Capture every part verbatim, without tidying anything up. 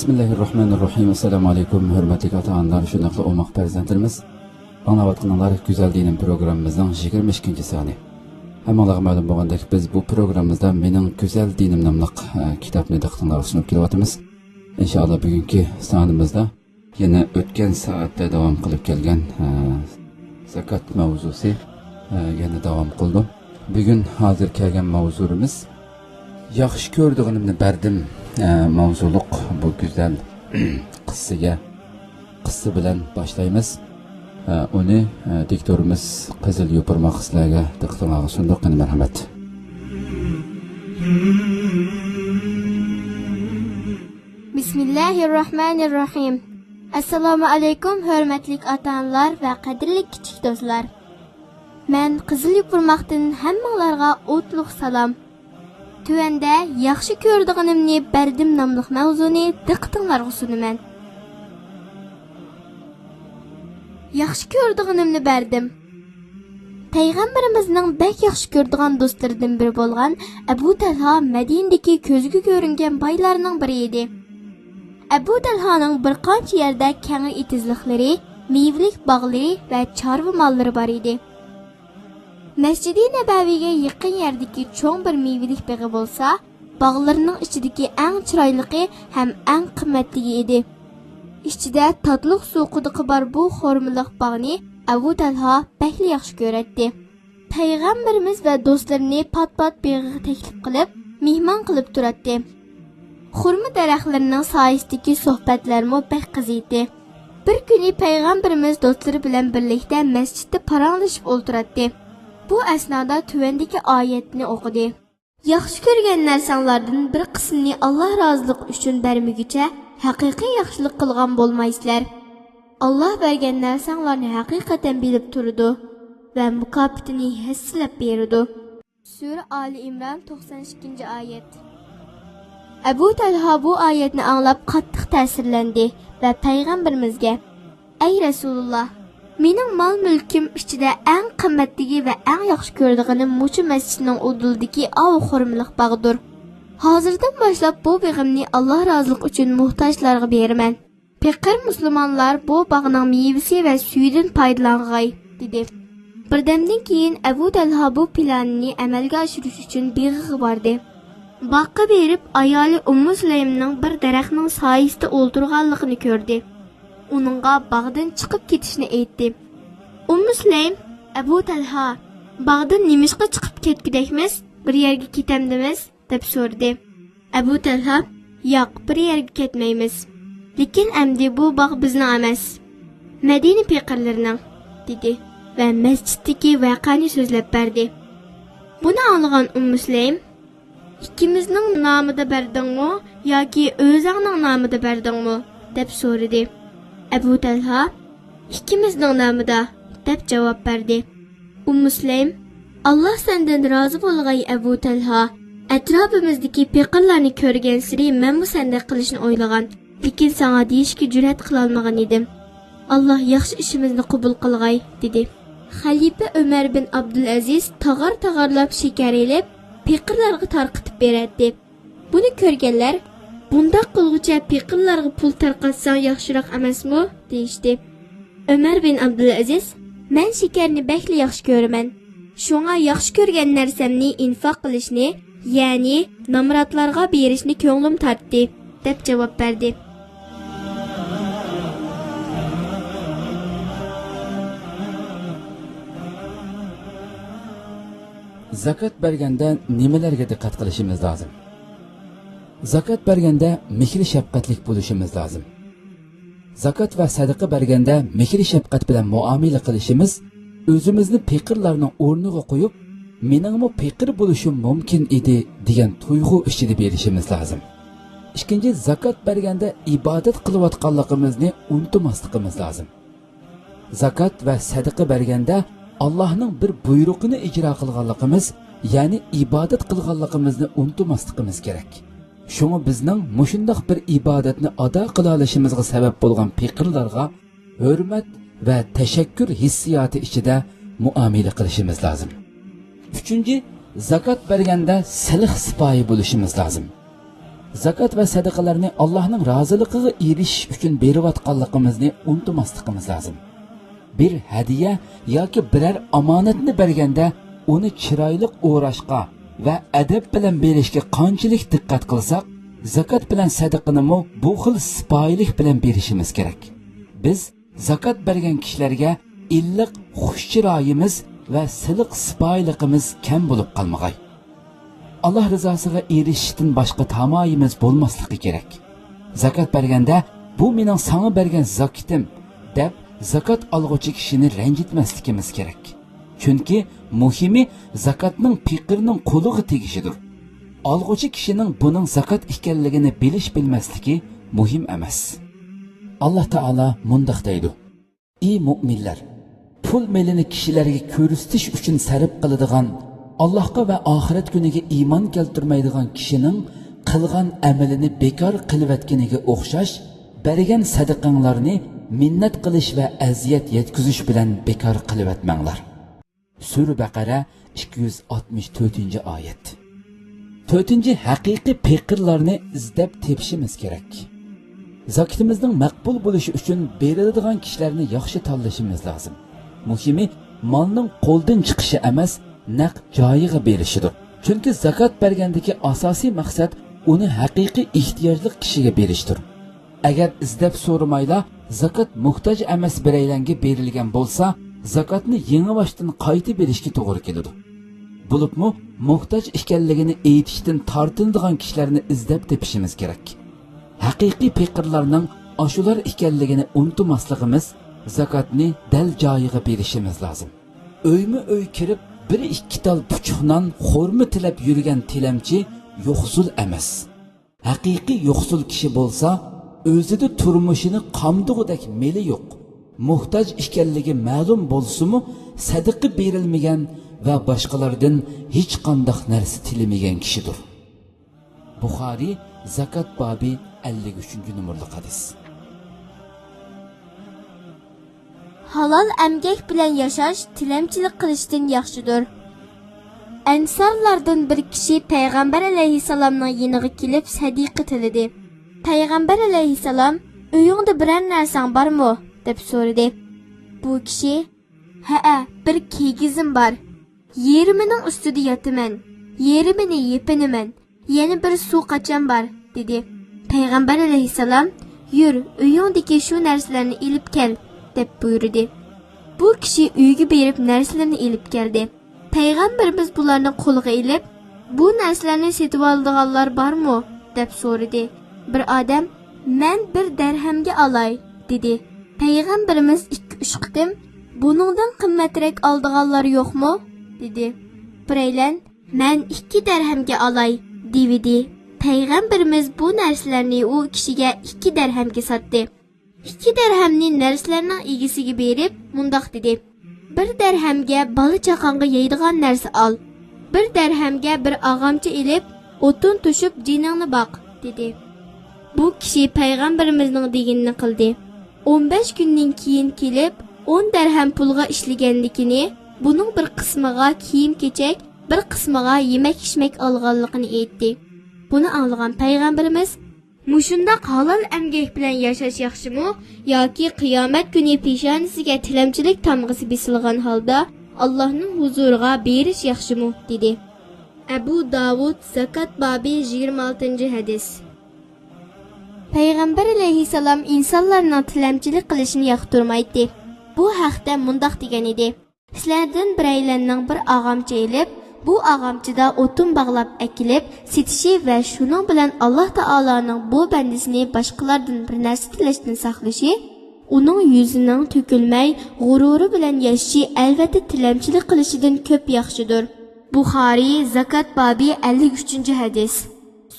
بىسمىللاھىررەھمانىررەھىم. ئەسسالامۇ ئەلەيكۇم، ھۆرمەتلىك ئاتا-ئانىلار، شۇنداقلا ئوماق پەرزەنتلىرىمىز. ئاڭلاۋاتقىنىڭلار گۈزەل دىنىم پروگراممىمىزنىڭ يىگىرمە ئىككىنچى سانى. ھەممىڭلارغا مەلۇم بولغاندەك، بىز بۇ پروگراممىمىزدا مېنىڭ گۈزەل دىنىم ناملىق، ئە، كىتابنى دىققىتىڭلارغا سۇنۇپ كېلىۋاتىمىز. ئىنشائاللا، بۈگۈنكى سانىمىزدا يەنە ئۆتكەن سائەتتە داۋام قىلىپ كەلگەن، ئە، زاكات ماۋزۇسى، ئە، يەنە داۋام قىلىدۇ. بۈگۈن ھازىر كەلگەن ماۋزۇمىز ياخشى كۆرىدىغىنىمنى بەردىم، ئە، ماۋزۇلۇق بۇ گۈزەل قىسسىگە، قىسسە بىلەن باشلايمىز. ئە، ئۇنى، ئە، دىكتورىمىز قىزىل يوپۇرماق سىلەرگە دىققىتىڭلارغا سۇندۇق، قېنى مەرھەمەت. بىسمىللاھىررەھمانىررەھىم. ئەسسالامۇ ئەلەيكۇم، ھۆرمەتلىك ئاتا-ئانىلار ۋە قەدىرلىك كىچىك دوستلار. مەن قىزىل يوپۇرماقتىن ھەممىڭلارغا ئوتلۇق سالام. تۆۋەندە ياخشى كۆرىدىغىنىمنى بەردىم ناملىق ماۋزۇنى دىققىتىڭلارغا سۇنىمەن. ياخشى كۆرىدىغىنىمنى بەردىم. پەيغەمبىرىمىزنىڭ بەك ياخشى كۆرىدىغان دوستلىرىدىن بىرى بولغان ئەبۇ تەلھا مەدىنىدىكى كۆزگە كۆرۈنگەن بايلارنىڭ بىرى ئىدى. ئەبۇ تەلھانىڭ بىر قانچە يەردە كەڭرى ئېتىزلىقلىرى، مېۋىلىك باغلىرى ۋە چارۋا ماللىرى بار ئىدى. مەسچىدى نەبەۋىگە يېقىن يەردىكى چوڭ بىر مېۋىلىك بېغى بولسا، باغلىرىنىڭ ئىچىدىكى ئەڭ چىرايلىقى ھەم ئەڭ قىممەتلىكى ئىدى. ئىچىدە تاتلىق سۇ قۇدۇقى بار بۇ خورمىلىق باغنى ئەبۇ تەلھا بەكلا ياخشى كۆرەتتى. پەيغەمبىرىمىز ۋە دوستلىرىنى پات-پات بېغىغا تەكلىپ قىلىپ، مېھمان قىلىپ تۇراتتى. خورما دەرەخلىرىنىڭ سايىسىدىكى سۆھبەتلەرمۇ بەك قىزىيتتى. بىر كۈنى پەيغەمبىرىمىز دوستلىرى بىلەن بىرلىكتە مەسچىتتە پاراڭلىشىپ ئولتۇراتتى. بۇ ئەسنادا تۆۋەندىكى ئايەتنى ئوقۇدى. ياخشى كۆرگەن نەرسەڭلاردىن بىر قىسمىنى ئاللا رازىلىقى ئۈچۈن بەرمىگۈچە ھەقىقىي ياخشىلىق قىلغان بولمايسىلەر. ئاللا بەرگەن نەرسەڭلارنى ھەقىقەتەن بىلىپ تۇرىدۇ ۋە مۇكاپاتىنى ھەسسىلەپ بېرىدۇ. سۈرە ئالى ئىمران، توقسان ئىككىنچى ئايەت. ئەبۇ تەلھا بۇ ئايەتنى ئاڭلاپ قاتتىق تەسىرلەندى ۋە پەيغەمبىرىمىزگە، ئەي رەسۇلۇللا، مېنىڭ مال-مۈلكۈم ئىچىدە ئەڭ قىممەتلىكى ۋە ئەڭ ياخشى كۆرىدىغىنىم مۇشۇ مەسچىتنىڭ ئۇدۇلىدىكى ئاۋۇ خورمىلىق باغدۇر. ھازىردىن باشلاپ بۇ بېغىمنى ئاللا رازىلىقى ئۈچۈن موھتاجلارغا بېرىمەن. پېقىر مۇسۇلمانلار بۇ باغنىڭ مېۋىسى ۋە سۈيىدىن پايدىلانغاي، دېدى. بىردەمدىن كېيىن ئەبۇ تەلھا بۇ پىلانىنى ئەمەلگە ئاشۇرۇش ئۈچۈن بېغىغا باردى. باغقا بېرىپ، ئايالى ئۇممۇ سۇلەيمنىڭ بىر دەرەخنىڭ سايىسىدا ئولتۇرغانلىقىنى كۆردى. ئۇنىڭغا باغدىن چىقىپ كېتىشنى ئېيتتى. ئۇممۇ سۇلەيم، ئەبۇ تەلھا، باغدىن نېمىشقا چىقىپ كەتكۈدەكمىز؟ بىر يەرگە كېتەمدىمىز؟ دەپ سورىدى. ئەبۇ تەلھا، ياق، بىر يەرگە كەتمەيمىز. لېكىن ئەمدى بۇ باغ بىزنىڭ ئەمەس، مەدىنە پېقىرلىرىنىڭ، دېدى ۋە مەسچىتتىكى ۋەقەنى سۆزلەپ بەردى. بۇنى ئاڭلىغان ئۇممۇ سۇلەيم، ئىككىمىزنىڭ نامىدا بەردىڭمۇ ياكى ئۆزۈڭنىڭ نامىدا بەردىڭمۇ؟ دەپ سورىدى. ئەبۇ تەلھا، ئىككىمىزنىڭ نامىدا، دەپ جاۋاب بەردى. ئۇممۇ سۇلەيم، ئاللا سەندىن رازى بولغاي، ئەبۇ تەلھا. ئەتراپىمىزدىكى پېقىرلارنى كۆرگەنسېرى مەنمۇ سەندەك قىلىشنى ئويلىغان، لېكىن ساڭا دېيىشكە جۈرئەت قىلالمىغان ئىدىم. ئاللا ياخشى ئىشىمىزنى قوبۇل قىلغاي، دېدى. خەلىپە ئۆمەر بىن ئابدۇلئەزىز تاغار-تاغارلاپ شېكەر ئېلىپ، پېقىرلارغا تارقىتىپ بېرەتتى. بۇنى كۆرگەنلەر، بۇنداق قىلغۇچە پېقىرلارغا پۇل تارقاتساڭ ياخشىراق ئەمەسمۇ؟ دېيىشتى. ئۆمەر بىن ئابدۇلئەزىز، مەن شېكەرنى بەكلا ياخشى كۆرىمەن. شۇڭا ياخشى كۆرگەن نەرسەمنى ئىنفاق قىلىشنى، يەنى نامراتلارغا بېرىشنى كۆڭلۈم تارتتى، دەپ جاۋاب بەردى. زاكات بەرگەندە نېمىلەرگە دىققەت قىلىشىمىز لازىم؟ زاكات بەرگەندە مېھرى شەپقەتلىك بولۇشىمىز لازىم. زاكات ۋە سەدىقە بەرگەندە مېھرى شەپقەت بىلەن مۇئامىلە قىلىشىمىز، ئۆزىمىزنى پېقىرلارنىڭ ئورنىغا قويۇپ، مېنىڭمۇ پېقىر بولۇشۇم مۇمكىن ئىدى دېگەن تۇيغۇ ئىچىدە بېرىشىمىز لازىم. ئىككىنچى، زاكات بەرگەندە ئىبادەت قىلىۋاتقانلىقىمىزنى ئۇنتۇماسلىقىمىز لازىم. زاكات ۋە سەدىقە بەرگەندە ئاللاھنىڭ بىر بۇيرۇقىنى ئىجرا قىلغانلىقىمىز، يەنى ئىبادەت قىلغانلىقىمىزنى ئۇنتۇماسلىقىمىز كېرەك. شۇڭا بىزنىڭ مۇشۇنداق بىر ئىبادەتنى ئادا قىلالىشىمىزغا سەۋەب بولغان پېقىرلارغا ھۆرمەت ۋە تەشەككۈر ھېسسىياتى ئىچىدە مۇئامىلە قىلىشىمىز لازىم. ئۈچىنچى، زاكات بەرگەندە سىلىق سىپايى بولۇشىمىز لازىم. زاكات ۋە سەدىقىلەرنى ئاللاھنىڭ رازىلىقىغا ئېرىشىش ئۈچۈن بېرىۋاتقانلىقىمىزنى ئۇنتۇماسلىقىمىز لازىم. بىر ھەدىيە ياكى بىرەر ئامانەتنى بەرگەندە، ئۇنى چىرايلىق ئوراشقا ۋە ئەدەپ بىلەن بېرىشكە قانچىلىك دىققەت قىلساق، زاكات بىلەن سەدىقىنىمۇ بۇ خىل سىپايىلىك بىلەن بېرىشىمىز كېرەك. بىز زاكات بەرگەن كىشىلەرگە ئىللىق خۇش چىرايىمىز ۋە سىلىق سىپايىلىقىمىز كەم بولۇپ قالمىغاي. ئاللاھ رىزاسىغا ئېرىشىشتىن باشقا تامايىمىز بولماسلىقى كېرەك. زاكات بەرگەندە، «بۇ مېنىڭ ساڭا بەرگەن زاكىتىم» دەپ، زاكات ئالغۇچى كىشىنى رەنجىتمەسلىكىمىز كېرەك. چۈنكى مۇھىمى زاكاتنىڭ پېقىرنىڭ قولىغا تېگىشىدۇر. ئالغۇچى كىشىنىڭ بۇنىڭ زاكات ئىكەنلىكىنى بىلىش-بىلمەسلىكى مۇھىم ئەمەس. ئاللاھ تائالا مۇنداق دەيدۇ: «ئى مۆمىنلەر! پۇل مېلىنى كىشىلەرگە كۆرسىتىش ئۈچۈن سەرپ قىلىدىغان، ئاللاھقا ۋە ئاخىرەت كۈنىگە ئىمان كەلتۈرمەيدىغان كىشىنىڭ قىلغان ئەمىلىنى بىكار قىلىۋەتكىنىگە ئوخشاش، بەرگەن سەدىقەڭلارنى مىننەت قىلىش ۋە ئەزىيەت يەتكۈزۈش بىلەن بىكار قىلىۋەتمەڭلار.» سۈرە بەقەرە، ئىككى يۈز ئاتمىش تۆتىنچى ئايەت. تۆتىنچى، ھەقىقىي پېقىرلارنى ئىزدەپ تېپىشىمىز كېرەك. زاكىتىمىزنىڭ مەقبۇل بولۇشى ئۈچۈن بېرىلىدىغان كىشىلەرنى ياخشى تاللىشىمىز لازىم. مۇھىمى، مالنىڭ قولدىن چىقىشى ئەمەس، نەق جايىغا بېرىشىدۇر. چۈنكى زاكات بەرگەندىكى ئاساسىي مەقسەت ئۇنى ھەقىقىي ئېھتىياجلىق كىشىگە بېرىشتۇر. ئەگەر ئىزدەپ سورىمايلا زاكات موھتاج ئەمەس بىرەيلەنگە بېرىلگەن بولسا، زاكاتنى يېڭىباشتىن قايتا بېرىشكە توغرا كېلىدۇ. بولۇپمۇ موھتاج ئىكەنلىكىنى ئېيتىشتىن تارتىنىدىغان كىشىلەرنى ئىزدەپ تېپىشىمىز كېرەك. ھەقىقىي پېقىرلارنىڭ ئاشۇلار ئىكەنلىكىنى ئۇنتۇماسلىقىمىز، زاكاتنى دەل جايىغا بېرىشىمىز لازىم. ئۆيمۇ ئۆي كىرىپ، بىر ئىككى تال پۇچۇق نان، خورما تىلەپ يۈرگەن تىلەمچى يوقسۇل ئەمەس. ھەقىقىي يوقسۇل كىشى بولسا، ئۆزىدە تۇرمۇشىنى قامدىغۇدەك مېلى يوق، موھتاج ئىكەنلىكى مەلۇم بولسىمۇ، سەدىقە بېرىلمىگەن ۋە باشقىلاردىن ھېچقانداق نەرسە تىلىمىگەن كىشىدۇر. بۇخارىي، زاكات بابى، ئەللىك ئۈچىنچى نومۇرلۇق ھەدىس. ھالال ئەمگەك بىلەن ياشاش تىلەمچىلىك قىلىشتىن ياخشىدۇر. ئەنسارلاردىن بىر كىشى پەيغەمبەر ئەلەيھىسسالامنىڭ يېنىغا كېلىپ سەدىقە تىلىدى. پەيغەمبەر ئەلەيھىسسالام، «ئۆيۈڭدە بىرەر نەرسەڭ بارمۇ؟» دەپ سورىدى. بۇ كىشى، «ھەئە، بىر كىگىزىم بار. يېرىمىنىڭ ئۈستىدە ياتىمەن، يېرىمىنى يېپىنىمەن، يەنە بىر سۇ قاچام بار» دېدى. پەيغەمبەر ئەلەيھىسسالام، «يۈر، ئۆيۈڭدىكى شۇ نەرسىلەرنى ئېلىپ كەل» دەپ بۇيرۇدى. بۇ كىشى ئۆيگە بېرىپ نەرسىلىرىنى ئېلىپ كەلدى. پەيغەمبىرىمىز بۇلارنى قولىغا ئېلىپ، «بۇ نەرسىلەرنى سېتىۋالىدىغانلار بارمۇ؟» دەپ سورىدى. بىر ئادەم، «مەن بىر دەرھەمگە ئالاي» دېدى. پەيغەمبىرىمىز ئىككى-ئۈچ قېتىم، «بۇنىڭدىن قىممەترەك ئالىدىغانلار يوقمۇ؟» دېدى. بىرەيلەن، «مەن ئىككى دەرھەمگە ئالاي» دېۋىدى. پەيغەمبىرىمىز بۇ نەرسىلەرنى ئۇ كىشىگە ئىككى دەرھەمگە ساتتى. ئىككى دەرھەمنى نەرسىلەرنىڭ ئىگىسىگە بېرىپ، مۇنداق دېدى، «بىر دەرھەمگە بالا-چاقاڭغا يەيدىغان نەرسە ئال. بىر دەرھەمگە بىر ئاغامچا ئېلىپ، ئوتۇن توشۇپ جېنىڭنى باق» دېدى. بۇ كىشى پەيغەمبىرىمىزنىڭ دېگىنىنى قىلدى. ئون بەش كۈندىن كېيىن كېلىپ، ئون دەرھەم پۇلغا ئىشلىگەنلىكىنى، بۇنىڭ بىر قىسمىغا كىيىم-كېچەك، بىر قىسمىغا يېمەك-ئىچمەك ئالغانلىقىنى ئېيتتى. بۇنى ئاڭلىغان پەيغەمبىرىمىز، «مۇشۇنداق ھالال ئەمگەك بىلەن ياشاش ياخشىمۇ ياكى قىيامەت كۈنى پېشانىسىگە تىلەمچىلىك تامغىسى بېسىلغان ھالدا ئاللاھنىڭ ھۇزۇرىغا بېرىش ياخشىمۇ؟» دېدى. ئەبۇ داۋۇد، زاكات بابى، يىگىرمە ئالتىنچى ھەدىس. پەيغەمبەر ئەلەيھىسسالام ئىنسانلارنىڭ تىلەمچىلىك قىلىشىنى ياقتۇرمايتتى. بۇ ھەقتە مۇنداق دېگەن ئىدى، سىلەردىن بىرەيلەننىڭ بىر ئاغامچا ئېلىپ، بۇ ئاغامچىدا ئوتۇن باغلاپ ئەكېلىپ سېتىشى ۋە شۇنىڭ بىلەن ئاللاھ تائالانىڭ بۇ بەندىسىنى باشقىلاردىن بىر نەرسە تىلەشتىن ساقلىشى، ئۇنىڭ يۈزىنىڭ تۆكۈلمەي، غۇرۇرى بىلەن ياشىشى ئەلۋەتتە تىلەمچىلىك قىلىشىدىن كۆپ ياخشىدۇر. بۇخارىي، زاكات بابى، ئەللىك ئۈچىنچى ھەدىس.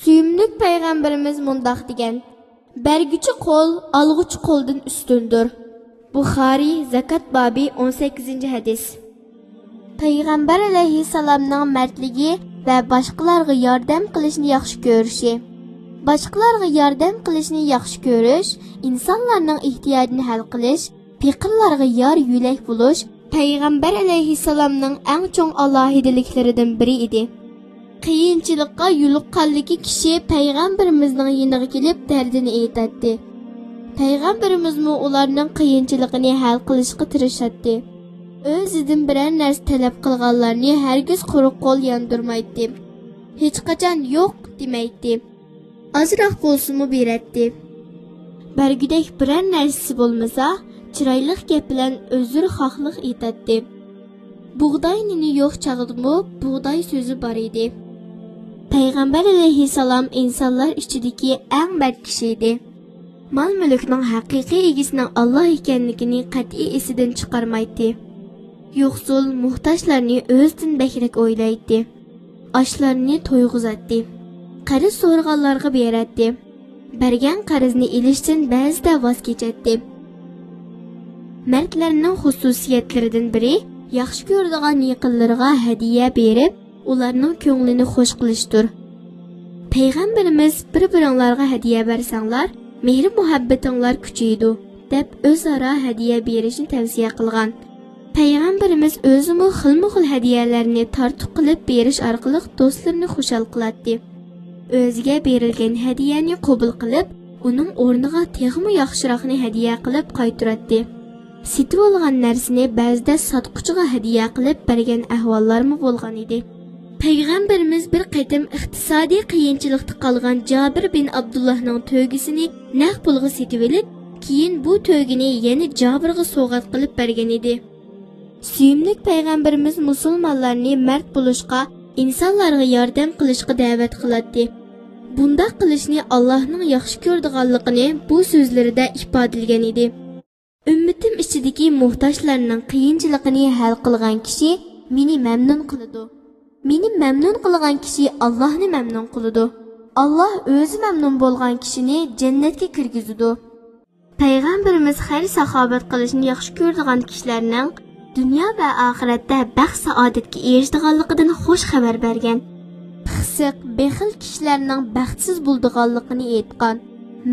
سۆيۈملۈك پەيغەمبىرىمىز مۇنداق دېگەن، بەرگۈچى قول ئالغۇچى قولدىن ئۈستۈندۇر. بۇخارىي، زاكات بابى، ئون سەككىزىنچى ھەدىس. پەيغەمبەر ئەلەيھىسسالامنىڭ مەردلىكى ۋە باشقىلارغا ياردەم قىلىشنى ياخشى كۆرۈشى. باشقىلارغا ياردەم قىلىشنى ياخشى كۆرۈش، ئىنسانلارنىڭ ئېھتىياجىنى ھەل قىلىش، پېقىرلارغا يار يۆلەك بولۇش پەيغەمبەر ئەلەيھىسسالامنىڭ ئەڭ چوڭ ئالاھىدىلىكلىرىدىن بىرى ئىدى. قىيىنچىلىققا يولۇققانلىكى كىشى پەيغەمبىرىمىزنىڭ يېنىغا كېلىپ دەردىنى ئېيتاتتى. پەيغەمبىرىمىزمۇ ئۇلارنىڭ قىيىنچىلىقىنى ھەل قىلىشقا تىرىشاتتى. ئۆزىدىن بىرەر نەرسە تەلەپ قىلغانلارنى ھەرگىز قۇرۇق قول ياندۇرمايتتى. ھېچقاچان يوق دېمەيتتى. ئازراق بولسىمۇ بېرەتتى. بەرگۈدەك بىرەر نەرسىسى بولمىسا، چىرايلىق گەپ بىلەن ئۆزرىخاھلىق ئېيتاتتى. بۇغداي نېنى يوق چاغدىمۇ بۇغداي سۆزى بار ئىدى. پەيغەمبەر ئەلەيھىسسالام ئىنسانلار ئىچىدىكى ئەڭ مەرد كىشى ئىدى. مال-مۈلۈكنىڭ ھەقىقىي ئىگىسىنىڭ ئاللا ئىكەنلىكىنى قەتئىي ئېسىدىن چىقارمايتتى. يوقسۇل، موھتاجلارنى ئۆزىدىن بەكرەك ئويلايتتى. ئاچلارنى تويغۇزاتتى. قەرز سورىغانلارغا بېرەتتى. بەرگەن قەرزنى ئېلىشتىن بەزىدە ۋاز كېچەتتى. مەردلەرنىڭ خۇسۇسىيەتلىرىدىن بىرى، ياخشى كۆرىدىغان يېقىنلىرىغا ھەدىيە بېرىپ، ئۇلارنىڭ كۆڭلىنى خۇش قىلىشتۇر. پەيغەمبىرىمىز، «بىر-بىرىڭلارغا ھەدىيە بەرسەڭلار، مېھرى-مۇھەببىتىڭلار كۈچىيىدۇ» دەپ، ئۆزئارا ھەدىيە بېرىشنى تەۋسىيە قىلغان. پەيغەمبىرىمىز ئۆزىمۇ خىلمۇ خىل ھەدىيەلەرنى تارتۇق قىلىپ بېرىش ئارقىلىق دوستلىرىنى خۇشال قىلاتتى. ئۆزىگە بېرىلگەن ھەدىيەنى قوبۇل قىلىپ، ئۇنىڭ ئورنىغا تېخىمۇ ياخشىراقنى ھەدىيە قىلىپ قايتۇراتتى. سېتىۋالغان نەرسىنى بەزىدە ساتقۇچىغا ھەدىيە قىلىپ بەرگەن ئەھۋاللارمۇ بولغان ئىدى. پەيغەمبىرىمىز بىر قېتىم ئىقتىسادىي قىيىنچىلىقتا قالغان جابىر بىن ئابدۇللاھنىڭ تۆگىسىنى نەق پۇلغا سېتىۋېلىپ، كېيىن بۇ تۆگىنى يەنە جابىرغا سوۋغات قىلىپ بەرگەن ئىدى. سۆيۈملۈك پەيغەمبىرىمىز مۇسۇلمانلارنى مەرد بولۇشقا، ئىنسانلارغا ياردەم قىلىشقا دەۋەت قىلاتتى. بۇنداق قىلىشنى ئاللاھنىڭ ياخشى كۆرىدىغانلىقىنى بۇ سۆزلىرىدە ئىپادىلىگەن ئىدى. ئۈممىتىم ئىچىدىكى موھتاجلارنىڭ قىيىنچىلىقىنى ھەل قىلغان كىشى مېنى مەمنۇن قىلىدۇ. مېنى مەمنۇن قىلغان كىشى ئاللاھنى مەمنۇن قىلىدۇ. ئاللاھ ئۆزى مەمنۇن بولغان كىشىنى جەننەتكە كىرگۈزىدۇ. پەيغەمبىرىمىز خەير-ساخاۋەت قىلىشنى ياخشى كۆرىدىغان كىشىلەرنىڭ دۇنيا ۋە ئاخىرەتتە بەخت-سائادەتكە ئېرىشىدىغانلىقىدىن خۇش خەۋەر بەرگەن. پىخسىق، بېخىل كىشىلەرنىڭ بەختسىز بولىدىغانلىقىنى ئېيتقان.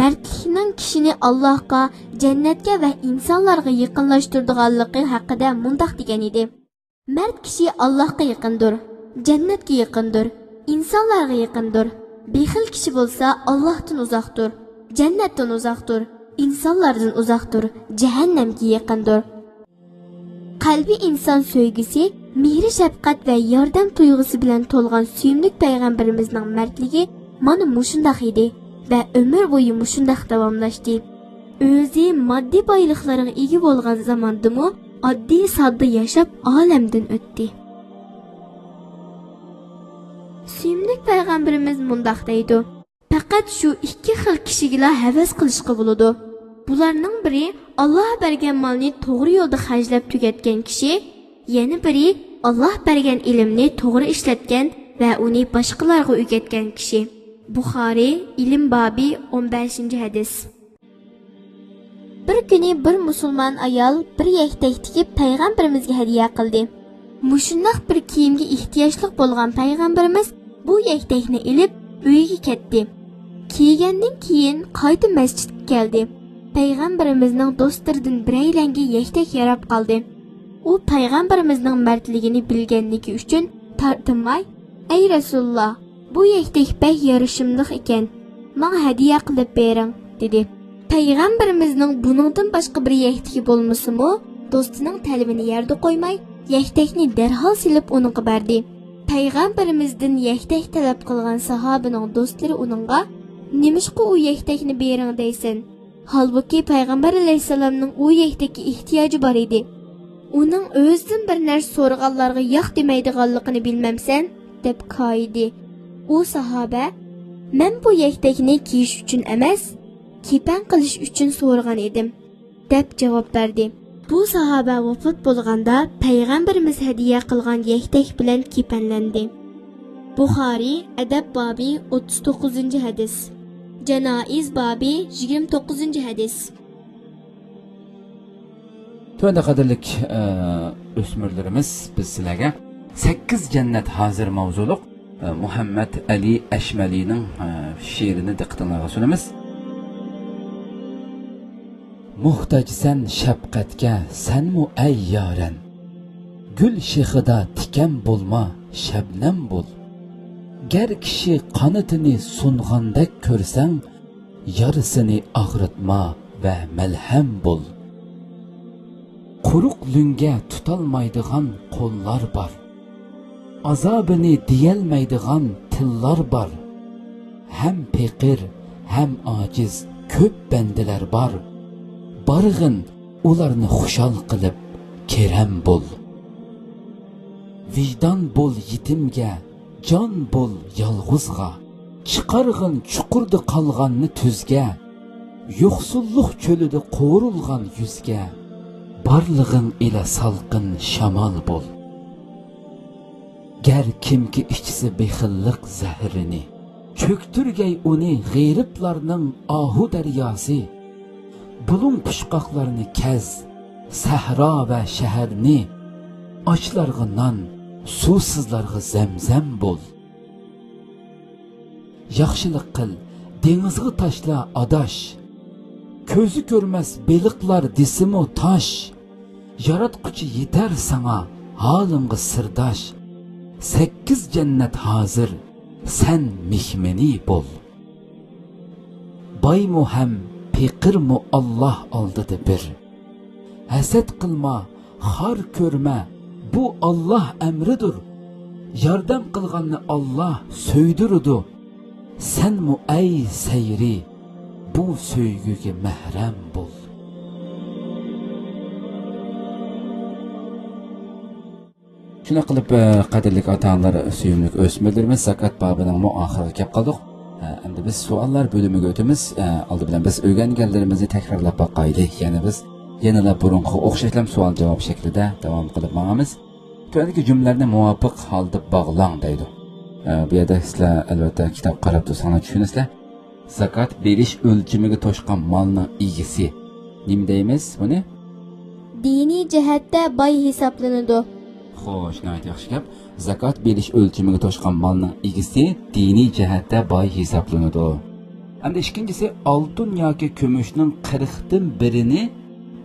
مەردلىكنىڭ كىشىنى ئاللاھقا، جەننەتكە ۋە ئىنسانلارغا يېقىنلاشتۇرىدىغانلىقى ھەققىدە مۇنداق دېگەن ئىدى: «مەرد كىشى ئاللاھقا يېقىندۇر، جەننەتكە يېقىندۇر، ئىنسانلارغا يېقىندۇر. بېخىل كىشى بولسا ئاللاھتىن ئۇزاقتۇر، جەننەتتىن ئۇزاقتۇر، ئىنسانلاردىن ئۇزاقتۇر، جەھەننەمگە يېقىندۇر.» قەلبى ئىنسان سۆيگۈسى، مېھرى-شەپقەت ۋە ياردەم تۇيغۇسى بىلەن تولغان سۆيۈملۈك پەيغەمبىرىمىزنىڭ مەردلىكى مانا مۇشۇنداق ئىدى ۋە ئۆمۈر بويى مۇشۇنداق داۋاملاشتى. ئۆزى ماددىي بايلىقلارغا ئىگە بولغان زاماندىمۇ ئاددىي-ساددا ياشاپ ئالەمدىن ئۆتتى. سۆيۈملۈك پەيغەمبىرىمىز مۇنداق دەيدۇ: «پەقەت شۇ ئىككى خىل كىشىگىلا ھەۋەس قىلىشقا بولىدۇ. بۇلارنىڭ بىرى ئاللاھ بەرگەن مالنى توغرا يولدا خەجلەپ تۈگەتكەن كىشى، يەنە بىرى ئاللاھ بەرگەن ئىلىمنى توغرا ئىشلەتكەن ۋە ئۇنى باشقىلارغا ئۆگەتكەن كىشى.» بۇخارىي، ئىلىم بابى، ئون بەشىنچى ھەدىس. بىر كۈنى بىر مۇسۇلمان ئايال بىر يەكتەك تىكىپ پەيغەمبىرىمىزگە ھەدىيە قىلدى. مۇشۇنداق بىر كىيىمگە ئېھتىياجلىق بولغان پەيغەمبىرىمىز بۇ يەكتەكنى ئېلىپ ئۆيىگە كەتتى. كىيگەندىن كېيىن قايتا مەسچىتكە كەلدى. پەيغەمبىرىمىزنىڭ دوستلىرىدىن بىرەيلەنگە يەكتەك ياراپ قالدى. ئۇ پەيغەمبىرىمىزنىڭ مەردلىكىنى بىلگەنلىكى ئۈچۈن تارتىنماي، «ئەي رەسۇلۇللا، بۇ يەكتەك بەك يارىشىملىق ئىكەن، ماڭا ھەدىيە قىلىپ بېرىڭ» دېدى. پەيغەمبىرىمىزنىڭ بۇنىڭدىن باشقا بىر يەكتىكى بولمىسىمۇ، دوستىنىڭ تەلىپىنى يەردە قويماي، يەكتەكنى دەرھال سېلىپ ئۇنىڭغا بەردى. پەيغەمبىرىمىزدىن يەكتەك تەلەپ قىلغان ساھابىنىڭ دوستلىرى ئۇنىڭغا، «نېمىشقا ئۇ يەكتەكنى بېرىڭ دەيسەن؟ ھالبۇكى، پەيغەمبەر ئەلەيھىسسالامنىڭ ئۇ يەكتەككە ئېھتىياجى بار ئىدى. ئۇنىڭ ئۆزىدىن بىر نەرسە سورىغانلارغا ياق دېمەيدىغانلىقىنى بىلمەمسەن؟» دەپ كايىدى. ئۇ ساھابە، «مەن بۇ يەكتەكنى كىيىش ئۈچۈن ئەمەس، كېپەن قىلىش ئۈچۈن سورىغان ئىدىم» دەپ جاۋاب بەردى. بۇ ساھابە ۋاپات بولغاندا، پەيغەمبىرىمىز ھەدىيە قىلغان يەكتەك بىلەن كېپەنلەندى. بۇخارىي، ئەدەب بابى، ئوتتۇز توققۇزىنچى ھەدىس. جانائىز بابى، يىگىرمە توققۇزىنچى ھەدىس. تۆۋەندە قەدىرلىك، ئە، ئۆسمۈرلىرىمىز، بىز سىلەرگە سەككىز جەننەت ھازىر ماۋزۇلۇق، ئە، مۇھەممەد ئەلى ئەشمەلىنىڭ، ئە، شېئىرىنى دىققىتىڭلارغا سۇنىمىز. موھتاجسەن شەپقەتكە سەنمۇ ئەي يارەن، گۈل شېخىدا تىكەن بولما، شەبنەم بول. گەر كىشى قانىتىنى سۇنغاندەك كۆرسەڭ، يارىسىنى ئاغرىتما ۋە مەلھەم بول. قۇرۇق لۆڭگە تۇتالمايدىغان قوللار بار. ئازابىنى دېيەلمەيدىغان تىللار بار. ھەم پېقىر، ھەم ئاجىز كۆپ بەندىلەر بار. بارغىن، ئۇلارنى خۇشال قىلىپ، كېرەم بول. ۋىجدان بول يېتىمگە، جان بول يالغۇزغا. چىقارغىن چۇقۇردا قالغاننى تۈزگە. يوقسۇللۇق چۆلىدە قورۇلغان يۈزگە. بارلىقىڭ ئىلە سالقىن شامال بول. گەر كىمكى ئىچسە بېخىللىق زەھىرىنى، چۆكتۈرگەي ئۇنى غېرىبلارنىڭ ئاھۇ دەرياسى. بۇلۇڭ پۇچقاقلارنى كەز، سەھرا ۋە شەھەرنى. ئاچلارغا نان، سۇسىزلارغا زەمزەم بول. ياخشىلىق قىل، دېڭىزغا تاشلا ئاداش. كۆزى كۆرمەس بېلىقلار دېسىمۇ تاش. ياراتقۇچى يېتەر ساڭا، ھالىڭغا سىرداش. سەككىز جەننەت ھازىر، سەن مېھمىنى بول. بايمۇ ھەم پېقىرمۇ ئاللاھ ئالدىدا بىر. ھەسەت قىلما، خار كۆرمە، بۇ ئاللاھ ئەمرىدۇر. ياردەم قىلغاننى ئاللاھ سۆيدۈرىدۇ. سەنمۇ ئەي سەيرى، بۇ سۆيگۈگە مەھرەم بول. شۇنداق قىلىپ، ئە، قەدىرلىك ئاتا-ئانىلار، سۆيۈملۈك ئۆسمۈرلىرىمىز، زاكات بابىنىڭمۇ ئاخىرىغا كەپ قالدۇق. ئە، ئەمدى بىز سوئاللار بۆلۈمىگە ئۆتىمىز. ئە، ئالدى بىلەن بىز ئۆگەنگەنلىرىمىزنى تەكرارلاپ باقايلى. يەنە بىز يەنىلا بۇرۇنقىغا ئوخشاشلا سوئال-جاۋاب شەكلىدە داۋام قىلىپ ماڭىمىز. تۆۋەندىكى جۈملىلەرنى مۇۋاپىق ھالدا باغلاڭ دەيدۇ. ئە، بۇ يەردە سىلەر ئەلۋەتتە كىتاب قاراپ تۇرساڭلار چۈشىنىسىلەر. زاكات بېرىش ئۆلچىمىگە توشقان مالنىڭ ئىگىسى. نېمە دەيمىز بۇنى؟ دىنىي جەھەتتە باي ھېسابلىنىدۇ. خوش، ناھايىتى ياخشى گەپ. زاكات بېرىش ئۆلچىمىگە توشقان مالنىڭ ئىگىسى دىنىي جەھەتتە باي ھېسابلىنىدۇ. ئەمدى ئىككىنچىسى، ئالتۇن ياكى كۈمۈشنىڭ قىرىقتىن بىرىنى.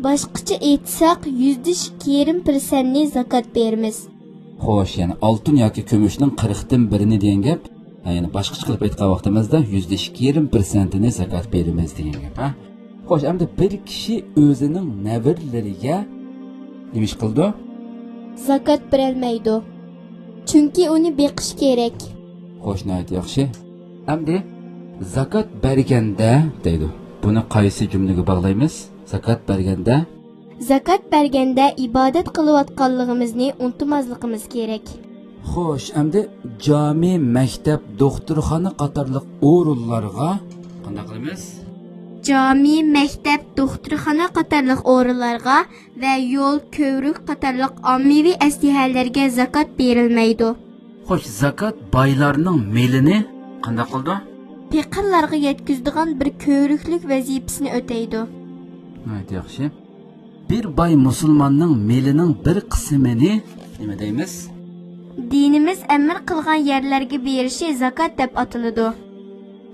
باشقىچە ئېيتساق، يۈزدە ئىككى يېرىم پىرسەنتنى زاكات بېرىمىز. خوش، يەنى ئالتۇن ياكى كۈمۈشنىڭ قىرىقتىن بىرىنى دېگەن گەپ. ھە، يەنى باشقىچە قىلىپ ئېيتقان ۋاقتىمىزدا يۈزدە ئىككى يېرىم پىرسەنتىنى زاكات بېرىمىز دېگەن گەپ، ھە؟ خوش، ئەمدى بىر كىشى ئۆزىنىڭ نەۋرىلىرىگە نېمە ئىش قىلىدۇ؟ زاكات بېرەلمەيدۇ. چۈنكى ئۇنى بېقىش كېرەك. خوش، ناھايىتى ياخشى. ئەمدى زاكات بەرگەندە دەيدۇ. بۇنى قايسى جۈملىگە باغلايمىز؟ زاكات بەرگەندە. زاكات بەرگەندە ئىبادەت قىلىۋاتقانلىقىمىزنى ئۇنتۇماسلىقىمىز كېرەك. خوش، ئەمدى جامى، مەكتەپ، دوختۇرخانا قاتارلىق ئورۇنلارغا قانداق قىلىمىز؟ جامى، مەكتەپ، دوختۇرخانا قاتارلىق ئورۇنلارغا ۋە يول، كۆۋرۈك قاتارلىق ئاممىۋى ئەسلىھەلەرگە زاكات بېرىلمەيدۇ. خوش، زاكات بايلارنىڭ مېلىنى قانداق قىلىدۇ؟ پېقىرلارغا يەتكۈزىدىغان بىر كۆۋرۈكلۈك ۋەزىپىسىنى ئۆتەيدۇ. ناھايىتى ياخشى. بىر باي مۇسۇلماننىڭ مېلىنىڭ بىر قىسمىنى نېمە دەيمىز؟ دىنىمىز ئەمىر قىلغان يەرلەرگە بېرىشى زاكات دەپ ئاتىلىدۇ.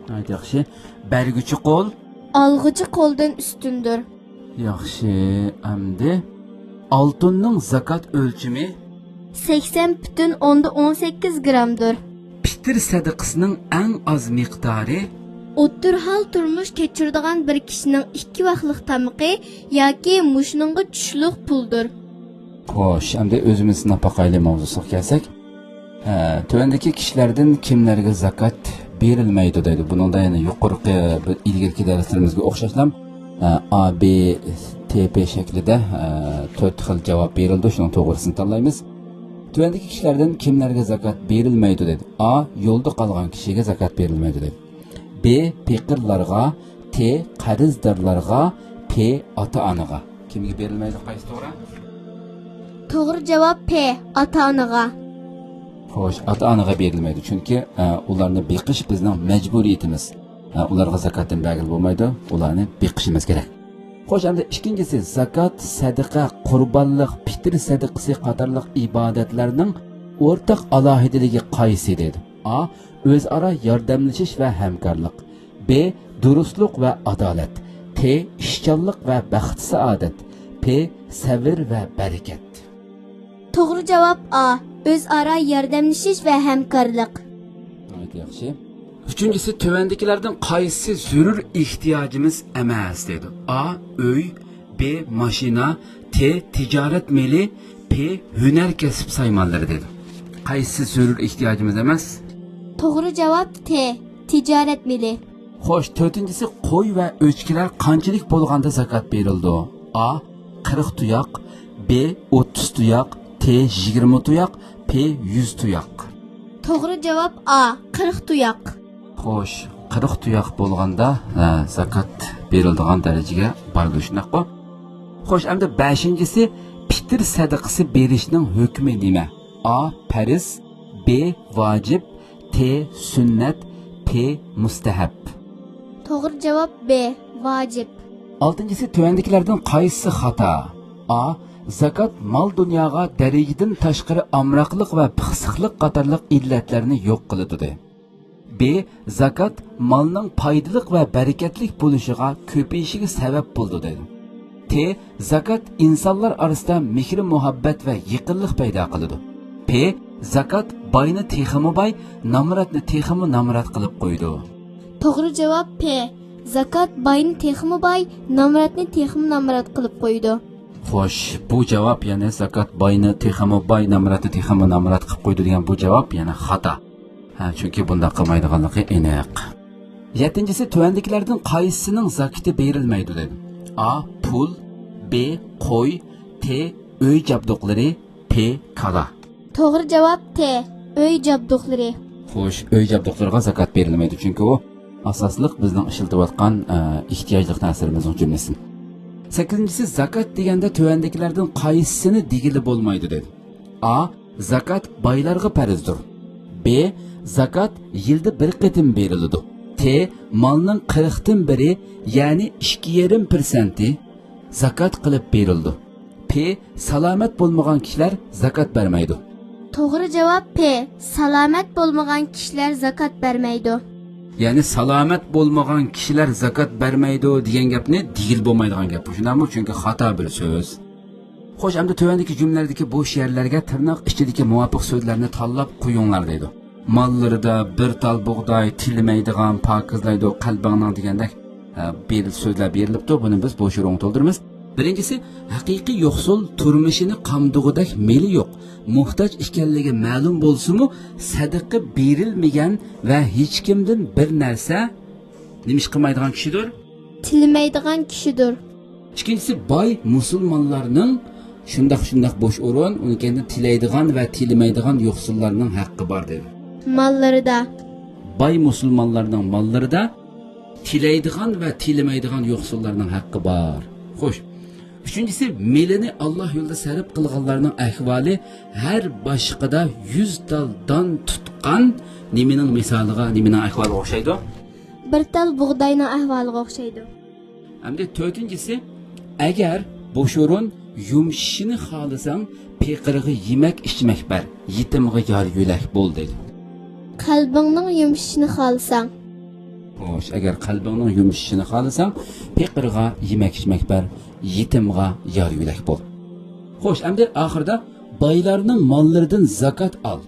ناھايىتى ياخشى. بەرگۈچى قول. ئالغۇچى قولدىن ئۈستۈندۇر. ياخشى، ئەمدى ئالتۇننىڭ زاكات ئۆلچىمى؟ سەكسەن پۈتۈن ئوندىن ئون سەككىز گرامدۇر. پىتىر سەدىقىسىنىڭ ئەڭ ئاز مىقدارى؟ ئوتتۇرا ھال تۇرمۇش كەچۈرىدىغان بىر كىشىنىڭ ئىككى ۋاقلىق تامىقى ياكى مۇشۇنىڭغا چۈشلۈك پۇلدۇر. خوش، ئەمدى ئۆزىمىز سىناپ باقايلى ماۋزۇسىغا كەلسەك. ھە، تۆۋەندىكى كىشىلەردىن كىملەرگە زاكات بېرىلمەيدۇ دەيدۇ. بۇنىڭدا يەنە يۇقىرىقى بىر ئىلگىرىكى دەرسلىرىمىزگە ئوخشاشلا، ھە، ئا بى تى پى شەكلىدە، ھە، تۆت خىل جاۋاب بېرىلىدۇ. شۇنىڭ توغرىسىنى تاللايمىز. تۆۋەندىكى كىشىلەردىن كىملەرگە زاكات بېرىلمەيدۇ دەيدۇ. ئا، يولدا قالغان كىشىگە زاكات بېرىلمەيدۇ دەيدۇ. بى، پېقىرلارغا، تى، قەرزدارلارغا، پې، ئاتا-ئانىغا. كىمگە بېرىلمەيدۇ؟ قايسى توغرا؟ توغرا جاۋاب پې، ئاتا-ئانىغا. خوش، ئاتا-ئانىغا بېرىلمەيدۇ، چۈنكى، ئە، ئۇلارنى بېقىش بىزنىڭ مەجبۇرىيىتىمىز. ئە، ئۇلارغا زاكاتتىن بەرگىلى بولمايدۇ، ئۇلارنى بېقىشىمىز كېرەك. خوش، ئەمدى ئىككىنچىسى، زاكات، سەدىقە، قۇربانلىق، پىتىر سەدىقىسى قاتارلىق ئىبادەتلەرنىڭ ئورتاق ئالاھىدىلىكى قايسى دەيدۇ؟ ئا، ئۆزئارا ياردەملىشىش ۋە ھەمكارلىق. بې، دۇرۇسلۇق ۋە ئادالەت. تې، ئىشچانلىق ۋە بەخت-سائادەت. پې، سەۋر ۋە بەرىكەت. توغرا جاۋاب ئا، ئۆزئارا ياردەملىشىش ۋە ھەمكارلىق. ياخشى. ئۈچىنچىسى، تۆۋەندىكىلەردىن قايسىسى زۆرۈر ئېھتىياجىمىز ئەمەس دەيدۇ. ئا، ئۆي، بې، ماشىنا، تې، تىجارەت مېلى، پې، ھۈنەر كەسىپ سايمانلىرى دەيدۇ. قايسىسى زۆرۈر ئېھتىياجىمىز ئەمەس؟ توغرا جاۋاب تې، تىجارەت مېلى. خوش، تۆتىنچىسى، قوي ۋە ئۆچكىلەر قانچىلىك بولغاندا زاكات بېرىلىدۇ؟ ئا، قىرىق تۇياق، بې، ئوتتۇز تۇياق، تې، يىگىرمە تۇياق، پې، يۈز تۇياق. توغرا جاۋاب ئا، قىرىق تۇياق. خوش، قىرىق تۇياق بولغاندا، ھە، زاكات بېرىلىدىغان دەرىجىگە بارىدۇ، شۇنداققۇ؟ خوش، ئەمدى بەشىنچىسى، پىتىر سەدىقىسى بېرىشنىڭ ھۆكمى نېمە؟ ئا، پەرز، بې، ۋاجىپ، تې، سۈننەت، پې، مۇستەھەب. توغرا جاۋاب بې، ۋاجىپ. ئالتىنچىسى، تۆۋەندىكىلەردىن قايسىسى خاتا؟ ئا، زاكات مال-دۇنياغا دەرىجىدىن تاشقىرى ئامراقلىق ۋە پىخسىقلىق قاتارلىق ئىللەتلەرنى يوق قىلىدۇ دەيدۇ. بې، زاكات مالنىڭ پايدىلىق ۋە بەرىكەتلىك بولۇشىغا، كۆپىيىشىگە سەۋەب بولىدۇ دەيدۇ. تې، زاكات ئىنسانلار ئارىسىدا مېھرى-مۇھەببەت ۋە يېقىنلىق پەيدا قىلىدۇ. پې، زاكات باينى تېخىمۇ باي، نامراتنى تېخىمۇ نامرات قىلىپ قويىدۇ. توغرا جاۋاب پې، زاكات باينى تېخىمۇ باي، نامراتنى تېخىمۇ نامرات قىلىپ قويىدۇ. خوش، بۇ جاۋاب، يەنى زاكات باينى تېخىمۇ باي، نامراتنى تېخىمۇ نامرات قىلىپ قويىدۇ دېگەن بۇ جاۋاب يەنە خاتا. ھە، چۈنكى بۇنداق قىلمايدىغانلىقى ئېنىق. يەتتىنچىسى، تۆۋەندىكىلەردىن قايسىسىنىڭ زاكىتى بېرىلمەيدۇ دەيدۇ. ئا، پۇل، بې، قوي، تې، ئۆي جابدۇقلىرى، پې، كالا. توغرا جاۋاب تې، ئۆي جابدۇقلىرى. خوش، ئۆي جابدۇقلىرىغا زاكات بېرىلمەيدۇ، چۈنكى ئۇ ئاساسلىق بىزنىڭ ئىشلىتىۋاتقان، ئە، ئېھتىياجلىق نەرسىلىرىمىزنىڭ جۈملىسىدىن. سەككىزىنچىسى، زاكات دېگەندە تۆۋەندىكىلەردىن قايسىسىنى دېگىلى بولمايدۇ دەيدۇ. ئا، زاكات بايلارغا پەرزدۇر. بې، زاكات يىلدا بىر قېتىم بېرىلىدۇ. تې، مالنىڭ قىرىقتىن بىرى، يەنى ئىككى يېرىم پىرسەنتى زاكات قىلىپ بېرىلىدۇ. پې، سالامەت بولمىغان كىشىلەر زاكات بەرمەيدۇ. توغرا جاۋاب پې، سالامەت بولمىغان كىشىلەر زاكات بەرمەيدۇ. يەنى سالامەت بولمىغان كىشىلەر زاكات بەرمەيدۇ دېگەن گەپنى دېگىلى بولمايدىغان گەپ بۇ، شۇنداقمۇ؟ چۈنكى خاتا بىر سۆز. خوش، ئەمدى تۆۋەندىكى جۈملىلەردىكى بوش يەرلەرگە تىرناق ئىچىدىكى مۇۋاپىق سۆزلەرنى تاللاپ قويۇڭلار دەيدۇ. ماللىرىدا، بىر تال بۇغداي، تىلىمەيدىغان، پاكىزلايدۇ، قەلبىڭنىڭ دېگەندەك، ئە، بىر سۆزلەر بېرىلىپتۇ. بۇنى بىز بوش ئورۇنغا تولدۇرىمىز. بىرىنچىسى، ھەقىقىي يوقسۇل تۇرمۇشىنى قامدىغۇدەك مېلى يوق، موھتاج ئىكەنلىكى مەلۇم بولسىمۇ، سەدىقە بېرىلمىگەن ۋە ھېچكىمدىن بىر نەرسە نېمە ئىش قىلمايدىغان كىشىدۇر؟ تىلىمەيدىغان كىشىدۇر. ئىككىنچىسى، باي مۇسۇلمانلارنىڭ، شۇنداق، شۇنداق بوش ئورۇن، ئۇنىڭ كەينىدىن تىلەيدىغان ۋە تىلىمەيدىغان يوقسۇللارنىڭ ھەققى بار دېدى. ماللىرىدا. باي مۇسۇلمانلارنىڭ ماللىرىدا تىلەيدىغان ۋە تىلىمەيدىغان يوقسۇللارنىڭ ھەققى بار. خوش. ئۈچىنچىسى، مېلىنى ئاللا يولىدا سەرپ قىلغانلارنىڭ ئەھۋالى ھەر باشقىدا يۈز تال دان تۇتقان نېمىنىڭ مىسالىغا، نېمىنىڭ ئەھۋالىغا ئوخشايدۇ؟ بىر تال بۇغداينىڭ ئەھۋالىغا ئوخشايدۇ. ئەمدى تۆتىنچىسى، ئەگەر بوش ئورۇن يۇمشىشىنى خالىساڭ، پېقىرغا يېمەك-ئىچمەك بەر، يېتىمغا يار-يۆلەك بول دەيدۇ. قەلبىڭنىڭ يۇمشىشىنى خالىساڭ. خوش، ئەگەر قەلبىڭنىڭ يۇمشىشىشىنى خالىساڭ، پېقىرغا يېمەك-ئىچمەك بەر، يېتىمغا يار-يۆلەك بول. خوش، ئەمدى ئاخىرىدا بايلارنىڭ ماللىرىدىن زاكات ئال.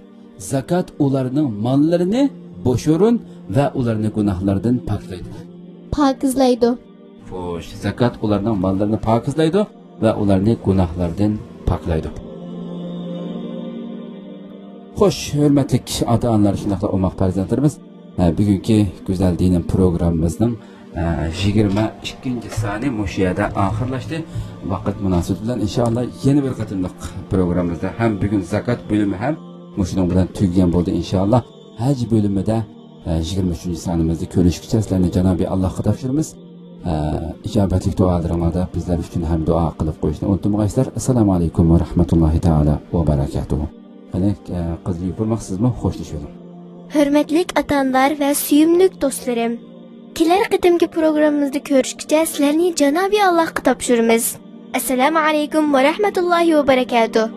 زاكات ئۇلارنىڭ ماللىرىنى بوش ئورۇن ۋە ئۇلارنى گۇناھلاردىن پاكلايدۇ. پاكىزلايدۇ. خوش، زاكات ئۇلارنىڭ ماللىرىنى پاكىزلايدۇ ۋە ئۇلارنى گۇناھلاردىن پاكلايدۇ. خوش، ھۆرمەتلىك ئاتا-ئانىلار، شۇنداقلا ئوماق پەرزەنتلىرىمىز، ھە، بۈگۈنكى گۈزەل دىنىم پروگراممىمىزنىڭ، ھە، يىگىرمە ئىككىنچى سانى مۇشۇ يەردە ئاخىرلاشتى. ۋاقىت مۇناسىۋىتى بىلەن ئىنشائاللا يەنە بىر قېتىملىق پروگراممىمىزدا ھەم بۈگۈن زاكات بۆلۈمى ھەم مۇشۇنىڭ بىلەن تۈگىگەن بولدى ئىنشائاللا. ھەج بۆلۈمىدە، ئە، يىگىرمە ئۈچىنچى سانىمىزدا كۆرۈشكىچە سىلەرنى جانابى ئاللاھقا تاپشۇرىمىز. ئە، ئىجابەتلىك دۇئالىرىڭلاردا بىزلەر ئۈچۈن ھەم دۇئا قىلىپ قويۇشنى ئۇنتۇمىغايسىلەر. ئەسسالامۇ ئەلەيكۇم ۋە رەھمەتۇللاھى تائالا ۋە بەرەكاتۇھۇ. قېنى، ئە، قىز يوپۇرماق سىزمۇ خوشلىشىۋېلىڭ. ھۆرمەتلىك ئاتا-ئانىلار ۋە سۆيۈملۈك دوستلىرىم، كېلەر قېتىمكى پروگراممىمىزدا كۆرۈشكىچە سىلەرنى جانابى ئاللاھقا تاپشۇرىمىز. ئەسسالامۇ ئەلەيكۇم ۋە رەھمەتۇللاھى ۋە بەرەكاتۇھ.